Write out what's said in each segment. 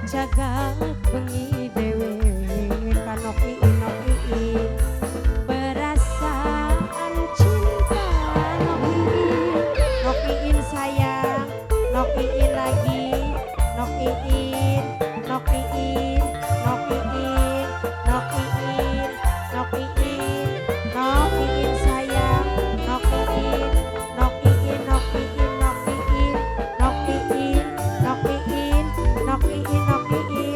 Jagat bengi dewe kanoki noki perasaan cinta nokiin nokiin sayang nokiin lagi nokiin nokiin nokiin nokiin nokiin nokiin sayang nokiin nokiin nokiin nokiin nokiin nokiin nokiin nokiin.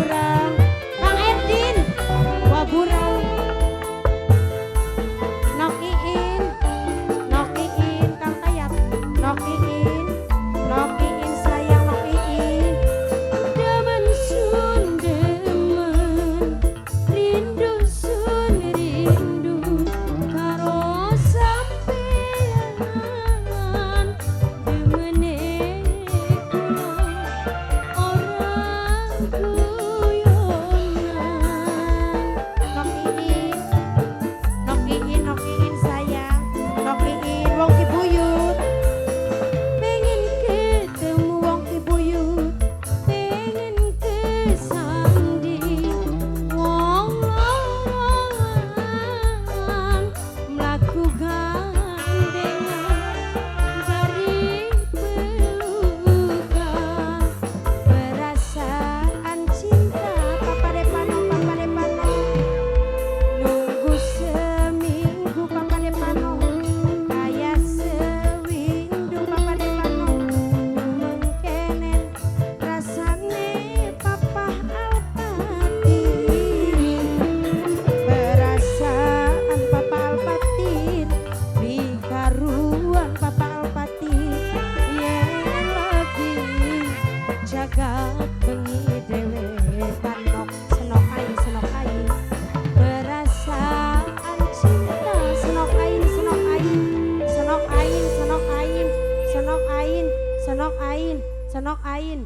Waburang, Kang Erdin, Waburang. Nokiin, nokiin, Kang Tayat, nokiin, nokiin sayang nokiin. Demen sun demen, rindu sun rindu karo sampean. Demene kula ora guyonan. Nokiin, nokiin, nokiin sayang, nokiin wong Ki Buyut. Pengen ketemu Wong Ki Buyut, pengen kesanding wong loroan mlaku gandengan bari pelukan. Perasaan cinta Papa Depano, Papa Depano. Nunggu seminggu Papa Depano, kayak sewindu Papa Depano. Mengkenen rasane Papa Alpatin. Perasaan Papa Alpatin, di karuan Papa Alpatin. Yen lagi Jagat bengi dhewean. Nok senok ain senok ain. Perasaan cinta Senok ain senok ain senok ain senok ain senok ain senok ain senok ain.